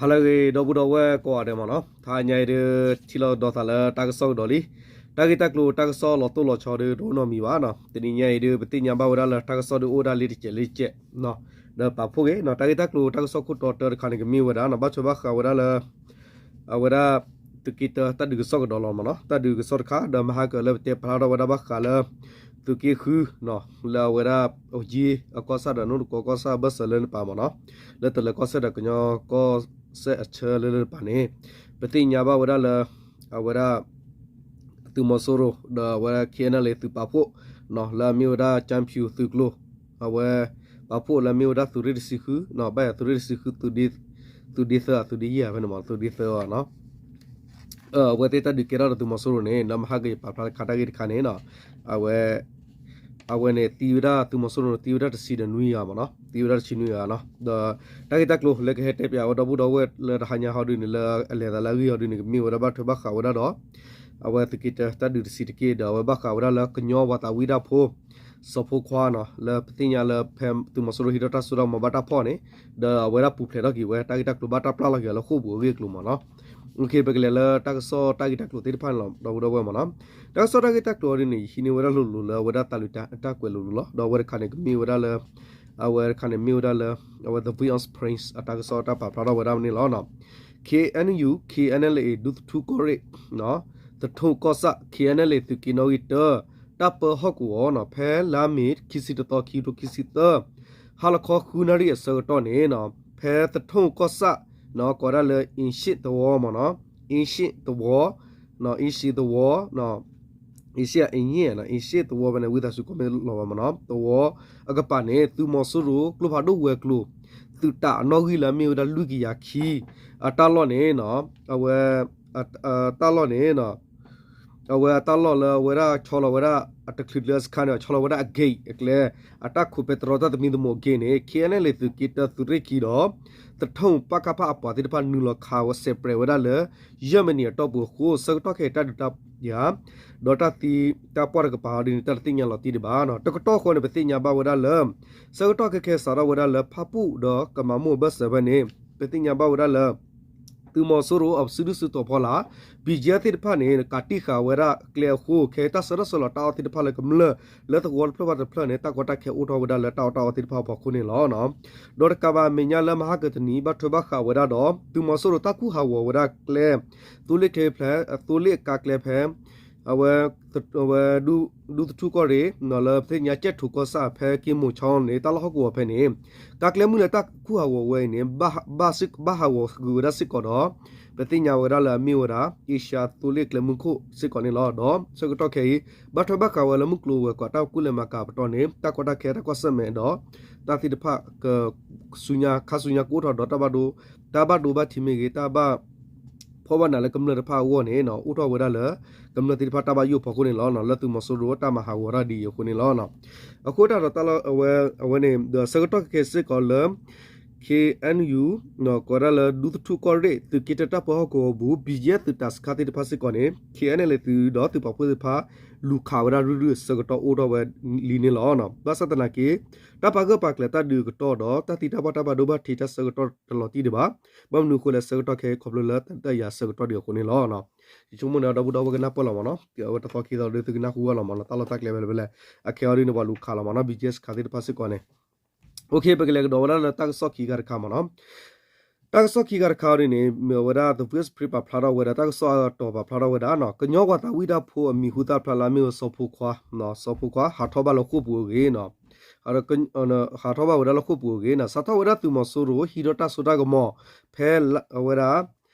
ဟါလၢအဂ့ၤ ဒီပုၢ်ဒီဝဲၢ်ကိးဂၤဒဲးမ့ၢ်နီၤ, တဟါညါအံၤဒုး ထံၣ်လိာ်ကဒီးသးလၢတၢ်ကစီၣ်ကဒီးလံ. တၢ်ဂ့ၢ်တၢ်ကျိၤတၢ်ကစီၣ်လီၤတိၢ်လီၤဆီဒုး တအိၣ်နီတမံၤဘၣ်နီၤ. တနံၤညါအံၤဒုး ပသ့ၣ်ညါဘၣ်ဝဲဒၣ်လၢတၢ်ကစီၣ်ဒုးအိၣ်ဝဲဒၣ်လံတစဲးလံတစဲး ဒီးပာ်ဖှိၣ်က့ၤနီၤ. တၢ်ဂ့ၢ်တၢ်ကျိၤတၢ်ကစီၣ်ခိၣ်တီတၢတခါန့ၣ် ကမ့ၢ်ဝဲဒၣ်နီၤ ဘၣ်ထွဲဘၣ်ဃးဝဲဒၣ်လၢ အဝဲဒၣ် သုးက့တၢတၢ်ဒုးကစီၣ်ကဒီးလီၤမ့ၢ်နီၤ. တၢ်ဒုးကစီၣ်တခါ ဒီးမဟါကလၢပတဲဖျါထီၣ်ဝဲဒၣ်ဘၣ်ဃးလၢ သုးက့ဃုနီၤ လၢအဝဲဒၣ် အယ့အကီၢ်ဆၣ်ဒီး နိၣ်တကီကီၢ်ဆၣ်ဘၢၣ်စၢၤလၢနပၤမ့ၢ်နီၤ, လၢတလၢၤကီၢ်စဲၣ်ဒီးကညီကီၢ်စဲၣ်အဆၢလၢနပၤန့ၣ် ပသ့ၣ်ညါဘၣ်ဝဲဒၣ်လၢ အဝဲဒၣ် သုးမီၤစိရိၤ ဒီးအဝဲဒၣ် K N L A သုးပာ်ဖှိၣ်နီၤ လၢအမ့ၢ်ဝဲဒၣ် ကၠၣ်ဖၠူၣ်သုးကျိၤ အဝဲ ပာ်ဖှိၣ်လၢအမ့ၢ်ဝဲဒၣ်သုးရ့ၣ်တဆံဃုနီၤ, ဘၣ်ယၤသုးရ့ၣ်တဆံဃု သုးဒ့သၢ သုးဒ့ယဲၢ်ဖဲန့ၣ်မ့ၢ် သုးဒ့သၢအီၤနီၤ. အဝဲသ့ၣ်တၢ်ဒုးကဲထီၣ်ဒီးသုးမီၤစိရိၤန့ၣ် ဒီးမဟါကပာ်ဖျါတခါတၢ်ဂ့ၢ်တခါန့ၣ်နီၤ, အဝဲ အဝဲန့ၣ်သံဝဲဒၣ်သုးမီၤစိရိၤန့ၣ် သံဝဲဒၣ်တဆံဒီးနွံဂၤမ့ၢ်နီၤ, သံဝဲဒၣ်တဆံနွံဂၤနီၤ. ဒီးတၢ်ဂ့ၢ်တၢ်ကျိၤလၢကဟဲတဲပၠးဝဲဒီပုၢ်ဒီဝဲၢ်လၢတဟါညါဟီဒုန့ၣ် လၢအလဲၤသးလၢအဂ့ၢ်ဟီဒုန့ၣ် ကမ့ၢ်ဝဲဒၣ်ဘၣ်ထွဲဘၣ်ဃးဝဲဒၣ်ဒီး အဝဲသုးက့တၢတၢ်ဒုးတဆံးတက့ၢ် ဒီးအဝဲဘၣ်ဃးဝဲဒၣ်လၢကညီဝၤသးဝံၣ်တၢ်ဖိ စီၤဖိခွါနီၤ လၢပသ့ၣ်ညါလၢဖဲသုးမီၤစိရိၤဟံးထီၣ်တၢ်စိတၢ်ကမီၤဘၣ်တၢ်ဖီၣ်န့ၣ် ဒီးအဝဲဒၣ်ပူၤဖျဲးထီၣ်က့ၤဝဲ တၢ်ဂ့ၢ်တၢ်ကျိၤဘၣ်တၢ်ပျၢ်လီၤက့ၤအီၤလၢဃိာ်ပူၤအဂ့ၢ်အကျိၤမ့ၢ်နီၤ. ပကလဲၤလၢတၢ်ကစီၣ်တၢ်ဂ့ၢ်တၢ်ကျိၤသ့ၣ်တဖၣ်န့ၣ်လီၤ ဒီပုၢ်ဒီဝဲၢ်မ့ၢ်နီၤ. တၢ်ကစီၣ်တၢ်ဂ့ၢ်တၢ်ကျိၤအီၤဒ်န့ၣ် ယဟံးန့ၢ်ဝဲဒၣ်လိၤလိၤလၢအဝဲဒၣ်သးလွံၢ်တၢ်ကွဲးလိၤလိၤလီၤ. ဒီးအဝဲတခါန့ၣ် ကမ့ၢ်ဝဲဒၣ်လၢ အဝဲတခါန့ၣ်မ့ၢ်ဝဲဒၣ်လၢ အဝဲ The Voice of Prince အတၢ်ကစီၣ်တၢ်ပာ်ဖျါထီၣ်ဝဲဒၣ်န့ၣ်လီၤ. K N U K N L A ဒူသထူကီၢ်ရ့ၣ် သထူကီၢ်ဆၣ် K N L A သုးက့နီၣ်ဂံၢ်တၢ တၢ်ပၢဟီၣ်ကဝီၤနီၤ ဖဲလါမ့ၤ ခံဆံတသီ ခံကထိခံဆံသၢ ဟါလီၤခီဃုနၣ်ရံၣ်အဆၢကတီၢ်န့ၣ်နီၤ ဖဲသထူကီၢ်ဆၣ်နီၤ ကိးဒၣ်လၢ အ့ၣ်ရှ့ၣ်သဝီမ့ၢ်နီၤ, အ့ၣ်ရှ့ၣ်သဝီ အ့ၣ်ရှ့ၣ်သဝီ အ့ၣ်ရှ့ၣ်အ့ၣ်ည့ၣ် အ့ၣ်ရှ့ၣ်သဝီဖဲန့ၣ် ဝံသးစူၤကိးမ့ၢ်လီၤဝဲမ့ၢ်နီၤ, သဝီအကပၤန့ၣ် သုးမီၤစိရိၤကျိဖးဒိၣ်ဝဲၤကျိၤ သုးတၢ်အနီၣ်ဂံၢ်လၢအမ့ၢ်ဝဲဒၣ်လွံၢ်ကယၤခံ အတၢ်လီၢ်န့ၣ်နီၤ အဝဲ အတၢ်လီၢ်န့ၣ်နီၤ အဝဲအတၢ်လီၢ်လၢအဝဲဒၣ်ဆီလီၤဝဲဒၣ် အတချုးကျဲစခါန့ၣ် ဆီလီၤဝဲဒၣ်အ gate အကျဲ အတၢ်ခိးပဲတြီတၢ်သမံသမိးအ gate န့ၣ် K N L A သုးက့တၢသုးရ့ၣ်ခံဒီး သထူပကဖအပှၤသ့ၣ်တဖၣ်နုာ်လီၤခးဝဲစဲးပြဲးဝဲဒၣ်လၢ ယၢၢ်မံးနံးအတီၢ်ပူၤအဃိ ဆၢကတီၢ်ခဲအံၤတၢ်ဒုးတၢ်ယၤ ဒီးတၢ်သံတၢ်ပှၢ်တကပၤအီၤဒ်န့ၣ် တၢ်တသ့ၣ်ညါလီၤတံၢ်ဒံးဘၣ်နီၤ. တကတီၢ်ဃီန့ၣ် ပသ့ၣ်ညါဘၣ်ဝဲဒၣ်လၢ ဆၢကတီၢ်ခဲခဲစးထီၣ်ဝဲဒၣ်လၢဖၣ်ပူၣ်ဒီးကမၤမိၢ်အဘၢၣ်စၢၤဖဲန့ၣ် ပသ့ၣ်ညါဘၣ်ဝဲဒၣ်လၢ သုးမီၤစိရိၤအစုဒုၣ်စုတီၤဖီလာ် ဘံၣ်ကၠဲသ့ၣ်တဖၣ်န့ၣ် ကးတံၢ်ဃာ်ဝဲဒၣ်ကျဲအဃိ ခဲတၢ်ဆၢထၢၣ်ဆၢလီၤတၢ်အီၣ်သ့ၣ်တဖၣ်လၢကမျၢၢ် လၢသဝီတဖျၢၣ်ဘၣ်တဖျၢၣ်န့ၣ် တၢ်ကီတၢ်ခဲအိၣ်ထီၣ်ဝဲဒၣ်လၢတၢ်အီၣ်တၢ်အီသ့ၣ်တဖၣ်အဖီခိၣ်န့ၣ်လီၤ. ဒီးတကးဘၣ်အမဲာ်ညါလၢမဟါကတနံၤ ဘၣ်ထွဲဘၣ်ဃးဝဲဒၣ်ဒီး သုးမီၤစိရိၤတၢ်ကူၣ်ဟးဂီၤဝဲဒၣ်ကျဲ သိလ့ၣ်ကျဲဖျဲ သိလ့ၣ်အကါကျဲဖဲ အဝဲ အဝဲ ဒူသထူကီၢ်ရ့ၣ် လၢပသ့ၣ်ညါကၠဲၣ်ထိးကီၢ်ဆၣ်ဖဲက့မိၤဆီန့ၣ် တၢ်လီၢ်ဟီၣ်ကဝီၤဖဲန့ၣ် ကါကျဲမုၢ်လၢတၢ်ကူၣ်ဟးဂီၤဝဲအံၤန့ၣ် ဘၣ်ဟးဂီၤဃုာ်ဝဲဒၣ်စ့ၢ်ကီးဒီး ပသ့ၣ်ညါဝဲဒၣ်လၢအမ့ၢ်ဝဲဒၣ် အ့ရှါသိလ့ၣ်ကျဲမုၢ်ခိၣ်စ့ၢ်ကီးန့ၣ်လီၤ. ဒီးဆၢကတီၢ်ခဲအံၤ ဘၣ်ထွဲဘၣ်ဃးဝဲလၢမုၢ်ကျိၤဝဲၤကွာ်တၢ်ကူၣ်လဲၤမၤကၤပတီၢ်န့ၣ် တၢ်ကီတၢ်ခဲတၢ်ကွၢ်ဆၢၣ်မဲာ်ဒီး တၢ်သ့ၣ်တဖၣ် ကဆူညါခါဆူညါကအိၣ်ထီၣ်ဒီး တၢ်ဘၣ်ဒိ တၢ်ဘၣ်ဒိဘၣ်ထံးမ့ၢ်ဂ့ၤ တၢ်ဘၣ် ဖီၣ်ဘၣ်နးလၢကမျၢၢ်တဖၣ်အဂီၢ်န့ၣ် အိၣ်ထီၣ်ဝဲဒၣ်လၢ ကမျၢၢ်သ့ၣ်တဖၣ်တၢ်ဘၣ်ယိၣ်ဖီခိၣ်န့ၣ်လီၤ. လၢသုးမီၤစိရိၤတၢ်မၤဟးဂီၤတၢ်ဒ်အံၤအဃိန့ၣ်လီၤ. အဃိတၢ်ဒီးတၢ်လီၢ်အဝဲ အဝဲန့ၣ် ဒီးဆၢကတီၢ်ခဲခဲစ့ၢ်ကီးလၢ K N U ကိးဒၣ်လၢဒူသထူကီၢ်ရ့ၣ် သုးက့တၢတၢ်ပၢဟီၣ်ကဝီၤပူၤ ဘံၣ်ယဲၢ်သုးတၢ်စခါသ့ၣ်တဖၣ်စ့ၢ်ကီးန့ၣ် K N L A သုးဒီးသုးပာ်ဖှိၣ်သ့ၣ်တဖၣ် လူၤခးဝဲဒၣ်ရုၢ်ရုၢ်အဆၢကတီၢ်အိၣ်ထီၣ်ဝဲလံန့ၣ်လီၤ. ဘၣ်ဆၣ်သနာ်က့ တၢ်ပာ်ဂၢၢ်ပာ်ကျၢၤတၢ်ဒုးအကတီၢ်ဒီး တၢ်သံတၢ်ပှၢ်တၢ်ဘၣ်ဒိဘၣ်ထံးတၢ်ဆၢကတီၢ်တလီၤတံၢ်ဒံးဘၣ်. ဘၣ်မနုၤအဃိလဲၣ် ဆၢကတီၢ်ခဲအံၤခီဖျိလၢတၢ်ဒုးတၢ်ယၤဆၢကတီၢ်ဒံးအဃိန့ၣ်လီၤ. ယဆိကမိၣ်န့ၣ် ဒီပုၢ်ဒီဝဲၢ်ကနၢ်ပၢၢ်လီၤမ့ၢ်နီၤ, အဝဲတသီခံသီဒုးသုကနၢ်ဟူဘၣ်လီၤမ့ၢ်နီၤ, တၢ်လီၢ်တၢ်ကျဲဖဲလဲၣ်ဖဲလဲၣ်, အခဲအံၤဒ်န့ၣ် ပှၤလူၤခးလီၤမ့ၢ်နီၤ, ဘံၣ်ယဲၢ်စခါသ့ၣ်တဖၣ်စ့ၢ်ကီးန့ၣ် ပကလဲၤကဒီးဝဲဒၣ်လၢတၢ်ကစီၣ်ခံခါတခါမ့ၢ်နီၤ. တၢ်ကစီၣ်ခံခါတခါအံၤဒ်န့ၣ် မ့ၢ်ဝဲဒၣ် The Voice Press ပာ်ဖျါထီၣ်ဝဲဒၣ် တၢ်ကစီၣ်အတီၤပာ်ဖျါထီၣ်ဝဲဒၣ်နီၤ, ကညီပှၤသးဝံၣ်တၢ်ဖိအမံၤဟူသၣ်ဖျါလၢအမ့ၢ်ဝဲစီၤဖိခွါ, စီၤဖိခွါ ဟးထီၣ်ဘၣ်လၢဃိာ်ပူၤအဂ့ၢ်နီၤ, ဟးထီၣ်ဘၣ်ဝဲဒၣ်လၢဃိာ်ပူၤအဂ့ၢ်နီၤ, စးထီၣ်ဝဲဒၣ်သုးမီၤစိရိၤ ဟံးထီၣ်တၢ်စိတၢ်ကမီၤ ဖဲအဝဲဒၣ်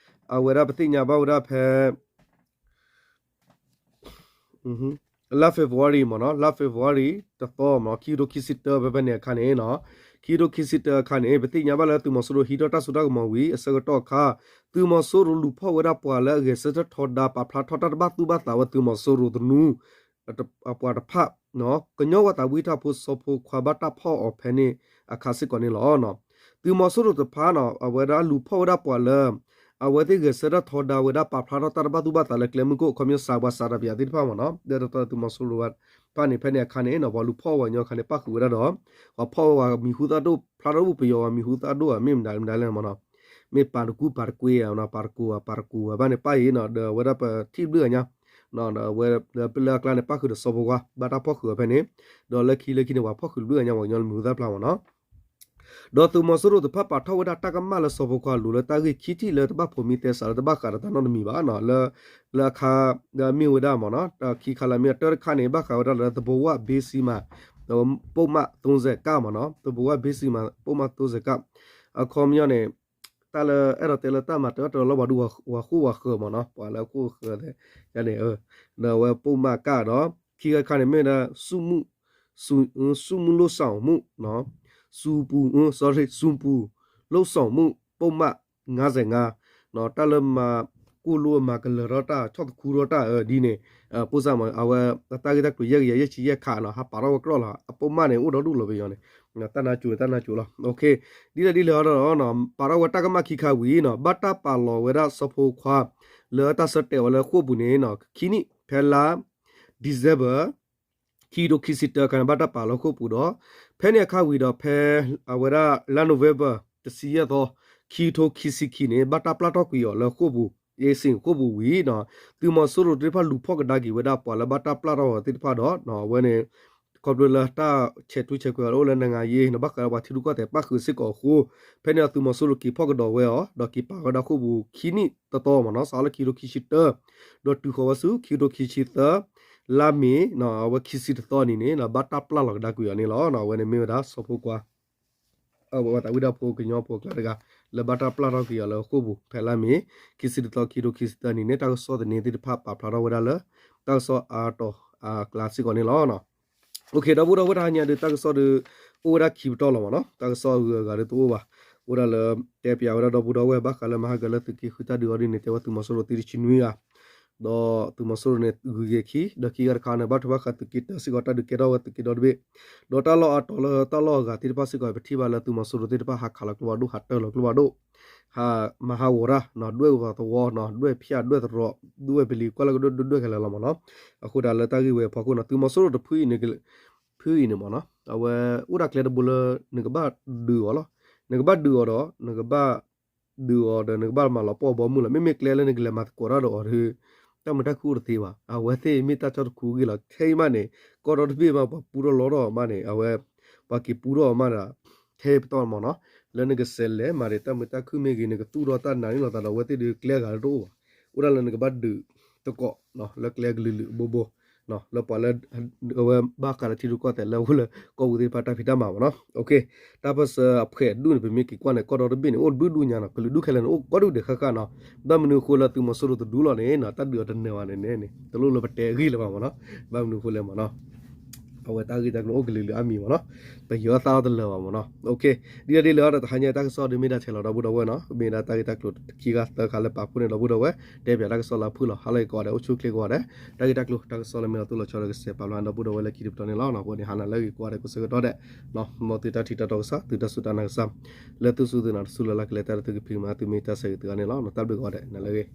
အဝဲဒၣ်ပသ့ၣ်ညါဘၣ်ဝဲဒၣ်ဖဲ လါ February မ့ၢ်နီၤ, လါ February တသီမ့ၢ်နီၤ, ခံကထိခံဆံတၢ ဖဲဖဲန့ၣ်အခါန့ၣ်နီၤ, ခံကထိခံဆံတၢအခါန့ၣ် ပသ့ၣ်ညါဘၣ်လၢသုးမီၤစိရိၤဟံးထီၣ်တၢ်စိတၢ်ကမီၤဝံၤ အဆၢကတီၢ်အခါ သုးမီၤစိရိၤလူၤဖီၣ်ဝဲဒၣ်ပှၤလၢအဂဲၤဆၢထၢၣ်ထီဒါ ပာ်ဖျါထီၣ်တၢ်တဘၣ်သူၣ်ဘၣ်သးဝဲသုးမီၤစိရိၤသနူ အပှၤတဖၣ် ကညီဝၤသးဝံၣ်တၢ်ဖိစီၤဖိခွါဘၣ်တၢ်ဖီၣ်အီၤဖဲန့ၣ်အခါစ့ၢ်ကီးန့ၣ်လီၤ. သုးမီၤစိရိၤတဖၣ်နီၤ အဝဲဒၣ်လူၤဖီၣ်ဝဲဒၣ်ပှၤလၢ အဝဲသ့ၣ်ဂဲၤဆၢထၢၣ်ထီဒါဝဲဒၣ် ပာ်ဖျါထီၣ်တၢ်တဘၣ်သူၣ်ဘၣ်သးလၢကျဲမုၢ်ခိၣ် ခီပညီစးပှၤစးတပယၤသ့ၣ်တဖၣ်မ့ၢ်နီၤ, ဒီးတၢ်သုးမီၤစိရိၤတဖၣ်န့ၣ် ဖဲန့ၣ်အခါန့ၣ်နီၤ ပှၤလူၤဖီၣ်ဝဲညီအခါန့ၣ် ပၣ်ဃုာ်ဝဲဒၣ်ဒီး ပှၤဖီၣ်ဝဲပှၤမံၤဟူသၣ်ဒိၣ် ဖျါထီၣ်တဘူၣ်ပယီၤပှၤမံၤဟူသၣ်ဒိၣ်ဧါ မ့ၢ်မတၤမတၤလဲၣ်မ့ၢ်နီၤ, မ့ၢ်ပာ်တကူပာ်တကွ့ဧါနီၤ, ပာ်တကူဧါ ပာ်တကူဧါ ဘၣ်န့ၣ်ပၢ်အံၤနီၤ, ဒီးအဝဲဒၣ်ပထံၣ်ဘျုးအညါ ဒီးအဝဲလၢအကျါန့ၣ် ပၣ်ဃုာ်ဒီးစီၤဖိခွါ ဘၣ်တၢ်ဖီၣ်ဃုာ်အီၤဖဲန့ၣ်, ဒီးလၢခံလၢခံန့ၣ် ပှၤဖီၣ်ဃုာ်တဘျုးအညါ ပှၤကညီလၢမံၤဟူသၣ်ဖျါမ့ၢ်နီၤ. ဒီးသုးမီၤစိရိၤတဖၣ်ပာ်ထီၣ်ဝဲဒၣ်တၢ်ကမၣ်လၢစီၤဖိခွါအလိၤလၢတၢ်ဂ့ၢ်ခံထံၣ်လၢတဘၣ်ဖိးမံသဲစးလၢတဘၣ်ဃးဒီးတၢ်နီတမံၤဘၣ်နီၤ, လၢ လၢအခါ မ့ၢ်ဝဲဒၣ်မ့ၢ်နီၤ, ခံခါလၢမ့ၢ်အတၢ်တခါန့ၣ် ဘၣ်ဃးဝဲဒၣ်လၢသဘိဝၣ်ဘ့စံမး ပိၢ်မးသိစဲးကၣ်မ့ၢ်နီၤ, သဘိဝၣ်ဘ့စံမး ပိၢ်မးသိစဲးကၣ် အခီပညီန့ၣ် တၢ်လၢအဲၣ်ဒိးတဲလၢတၢ်မၤတၢ်တလီဘၣ်ဒူ ဝၤဃိၣ်ဝၤဃၢၤမ့ၢ်နီၤ, ပှၤလၢအဃိၣ်ဃၢၤသဲန့ၣ်, ဒီးအဝဲပိၢ်မးကၣ်ဒီး ခံခါတခါန့ၣ်မ့ၢ်ဒၣ် စူမူလိၣ်စီၣ်မူၣ် စူပူၤ sorry စူပူၤ လိၣ်စီၣ်မူၣ် ပိၢ်မး ငါးဆယ့်ငါး တၢ်လၢမၤ ကိၢ်လိၣ်မၤကလၢၤထီၣ်တၢ်ဆီၣ်သခူထီၣ်တၢ်အဒ်န့ၣ်, ပိၢ်စၢ်မ့ၢ် အဝဲတၢ်ဂ့ၢ်တၢ်ကျိၤယဲၢ်ကယၤယဲၢ်ဆံယဲၢ်ခါနီၤ ဟးပာ်ထီၣ်ဝဲကြီၢ်လီၤ အပိၢ်မးန့ၣ် အိၣ်ဒီဒူၣ်လီၤပယီၤန့ၣ်, တၢ်နါကိၤန့ၣ် တၢ်နါကိၤလီၤ. ဒ်လဲၣ်ဒ်လဲၣ်ဒီး ပာ်ထီၣ်ဝဲတၢ်ကမၣ်ခံခါဝံၤနီၤ ဘၣ်တၢ်ပာ်လီၤဝဲဒၣ်စီၤဖိခွါ လၢတၢ်ဆၢတဲာ်ဝဲလၢဃိာ်ပူၤန့ၣ် ခံနံၣ် ဖဲလါ December ခံကထိခံဆံတၢ ခါန့ၣ်ဘၣ်တၢ်ပာ်လီၤဃိာ်ပူၤဒီး ဖဲန့ၣ်အခါဝံၤဒီး ဖဲအဝဲဒၣ်လါ November တဆံယဲၢ်သီ ခံကထိခံဆံခံန့ၣ် ဘၣ်တၢ်ပျၢ်ထီၣ်ကွံာ်အီၤလၢဃိာ်ပူၤ အ့စ့ၣ်ဃိာ်ပူၤဝံၤနီၤ သုးမီၤစိရိၤသ့ၣ်တဖၣ်လူၤဖီၣ်ကဒါက့ၤဝဲဒၣ်ပှၤလၢဘၣ်တၢ်ပျၢ်ထီၣ်အီၤသ့ၣ်တဖၣ်ဒီး အဝဲန့ၣ် ခီဖျိလၢတၢ်ဆဲးထူဆဲးကွဲးအီၤလၢအိၣ်လၢ နိုင်ငံရေး နီၤ ဘၣ်ဃးဒီးပှၤထံရူၢ်ကီၢ်သဲးပၣ်ဃုာ်စ့ၢ်ကီးအဃိ ဖဲန့ၣ်သုးမီၤစိရိၤက့ၤဖီၣ်ကဒီးဝဲအီၤ ဒီးက့ၤပာ်ဝဲဒၣ်ဃိာ်ပူၤခံနံၣ်တသီမ့ၢ်နီၤ စးလၢခံကထိခံဆံတၢ ဒီးတုၤဃီၤဝဲဆူ ခံကထိခံဆံသၢ လါမ့ၤ အဝဲခံဆံတသီနံၤန့ၣ် ဘၣ်တၢ်ပျၢ်လီၤကဒါကွံာ်အီၤန့ၣ်လီၤ. အဝဲန့ၣ်မ့ၢ်ဝဲဒၣ်စီၤဖိခွါ အဝဲသးဝံၣ်ဒၣ်ဖိကညီဖိအကျါတဂၤ လၢဘၣ်တၢ်ပျၢ်ထီၣ်က့ၤအီၤလၢဃိာ်ပူၤ ဖဲလါမ့ၤ ခံဆံတသီ ခံကထိခံဆံသၢနံၤန့ၣ် တၢ်ကစီၣ်သန့သ့ၣ်တဖၣ်ပာ်ဖျါထီၣ်ဝဲဒၣ်လၢ တၢ်ကစီၣ်အါတီၤအကျါစ့ၢ်ကီးန့ၣ်လီၤ. ဒီပုၢ်ဒီဝဲၢ်တဟါညါဒီး တၢ်ကစီၣ်ဒီး အိၣ်ဝဲဒၣ်ခံပတီၢ်လီၤမ့ၢ်နီၤ တၢ်ကစီၣ်အဂုၤအဂၤဒီးတအိၣ်ဘၣ် အိၣ်ဒၣ်လၢတဲပၠးဝဲဒၣ်ဒီပုၢ်ဒီဝဲၢ်ဘၣ်ဃးလၢမဟါကလၢသုးက့ဃုတၢ်ဒုးအီၤဒ်န့ၣ် တဲဝဲသုးမီၤစိရိၤသံတဆံနွံဂၤ ဒီးသုးမီၤစိရိၤန့ၣ်ဂုၤက့ၤခံ ဒီးခံဂၤတခါန့ၣ် ဘၣ်ထွဲဘၣ်ဃးသုးက့တၢစ့ၢ်ကီးတၢ်ဒုးကဲထီၣ်ဝဲသုးက့ဒီတဘ့ၣ် ဒီးတၢ်လီၢ်အါတီၤလၢတၢ်လီၢ်အဂၤသ့ၣ်တဖၣ်စ့ၢ်ကီး ပထံၣ်ဘၣ်လၢသုးမီၤစိရိၤသ့ၣ်တဖၣ်ဟးခးလီၤကျိဖးဒိၣ် ဟးတၢၢ်လီၤကျိဖးဒိၣ် ဟးမၤဟးဂီၤတၢ် ဒွဲၣ်ဂီၤသဝီ ဒွဲၣ်ဖၠၣ်ဒွဲၣ်သရီး ဒွဲၣ်ပလံၤကွၢ်လၢကဒွဲၣ်ဒွဲၣ်ခဲလၢာ်လီၤမ့ၢ်နီၤ. အဃိဒၣ်လၢတၢ်ဂ့ၢ်ဝဲအဖီခိၣ်နီၤ သုးမီၤစိရိၤတဖုအံၤန့ၣ် ဖုအံၤန့ၣ်မ့ၢ်နီၤ အဝဲအိၣ်ဒၣ်ကျဲတဘိလၢ နကဘၣ်ဒုးအီၤလီၤ နကဘၣ်ဒုးအီၤဒီး နကဘၣ်ဒုးအီၤဒီး နကဘၣ်မၤလီၤပှီၢ်ဘီမုၢ်လီၤ မ့မ့ၢ်ကျဲလၢနကလဲၤမၤသကိးတၢ်ဒီးအီၤဒီး တၢ်မုာ်တၢ်ခုအိၣ်တသ့ဘၣ် အဝဲသ့ၣ်မ့ၢ်တၢ်ကၠီၣ်တခူဂ့ၢ်လီၤ ခဲအံၤမးန့ၣ် ကီၢ်ဒီတဘ့ၣ်မး ပှၤပူထီၣ်လီထီၣ်မးန့ၣ် အဝဲ ပှၤက့ၤပူထီၣ်အီၤမးဒီး ထဲပတီၢ်မ့ၢ်နီၤ လၢနကစဲးလဲၤမးဒီး တၢ်မုာ်တၢ်ခုမ့ၢ်ဂ့ၤ နကသူၣ်ထီၣ်တၢ်နာ်န့ၣ်လီၤသးဒီး အဝဲသ့ၣ်ဒီးကျဲဂၤလၢတအိၣ်ဘၣ် အိၣ်ဒၣ်လၢနကဘၣ်ဒုးသကိး လၢကျဲကလုာ်လုာ်ဘိဘိ လၢပှၤလၢ အဝဲဘၣ်ဃးလၢထံရူၢ်ကီၢ်သဲးလၢအအိၣ်လၢကီၢ်ပူၤသ့ၣ်တဖၣ်တၢ်ဖံးတၢ်မၤမ့ၢ်နီၤ တၢ်ပၢၢ်ဆၢအဖှဲးဒူၣ်န့ၣ် ပမ့ၢ်က့ၤကွၢ်န့ၣ် ကီၢ်ဒီတဘ့ၣ်န့ၣ် အိၣ်ဒူၣ်ဒူၣ်ညါနီၤ ကလုာ်ဒူၣ်ခဲလၢာ်န့ၣ် အိၣ်ကီၢ်ဒူၣ်ဒဲးဃၣ်ဃၣ်နီၤ ဘၣ်မနုၤအဃိလၢသုးမီၤစိရိၤတဒူလီၤန့ၣ် တၢ်ဒုးအီၤတနၢၤဘၣ်န့ၣ်န့ၣ် တလိၣ်လၢပတဲဂ့ၢ်လၢၤဘၣ်မ့ၢ်နီၤ ဘၣ်မနုၤအဃိလဲၣ်မ့ၢ်နီၤ အဝဲတၢ်ဂ့ၢ်တၢ်ကျိၤအိၣ်ကလုာ်လုာ်အါမံၤမ့ၢ်နီၤ ပယီၤသးအီၤတလၢာ်ဘၣ်မ့ၢ်နီၤ ဒ်လဲၣ်ဒ်လဲၣ်ဒီး တဟါညါတၢ်ကစီၣ်ဒုးမ့ၢ်ဒၣ်ထဲလီၤဒီပုၢ်ဒီဝဲၢ်နီၤ မ့ၢ်ဒၣ်တၢ်ဂ့ၢ်တၢ်ကျိၤခံဂၤသၢခါလၢပာ်ဖှိၣ်န့ၣ်ဒီပုၢ်ဒီဝဲၢ် တဲပၠးတၢ်ကစီၣ်လၢအဖုၣ်လီၤ ဟါလၢအဂ့ၤကိးဂၤဒဲး အိၣ်ဆူၣ်အိၣ်ချ့ကိးဂၤဒဲး တၢ်ဂ့ၢ်တၢ်ကျိၤတၢ်ကစီၣ်လၢမ့ၢ်လီၤတိၢ်လီၤဆီဒီးကစဲးပာ်ဖျါဒီပုၢ်ဒီဝဲၢ်လၢခံတပတီၢ်န့ၣ်လီၤ အဃိန့ၣ် ဟါနၤလၢအဂ့ၤကိးဂၤဒဲး ကိးဆၢကတီၢ်ဒဲး မ်သုတၢ်ထံၣ်တၢ်တီကစၢ် သုတၢ်စူၢ်တၢ်နာ်ကစၢ် လၢသုစူၢ်သုနာ်တစူၢ်လၢ်လၢ်ကလဲၤတၢ်လၢသုကဖံးကမၤ သုမ့ၢ်တၢ်ဆၢဂ့ၤတဂၤန့ၣ်လီၤ တၢ်ဘျုးကိးဂၤဒဲး နၤလၢအဂ့ၤ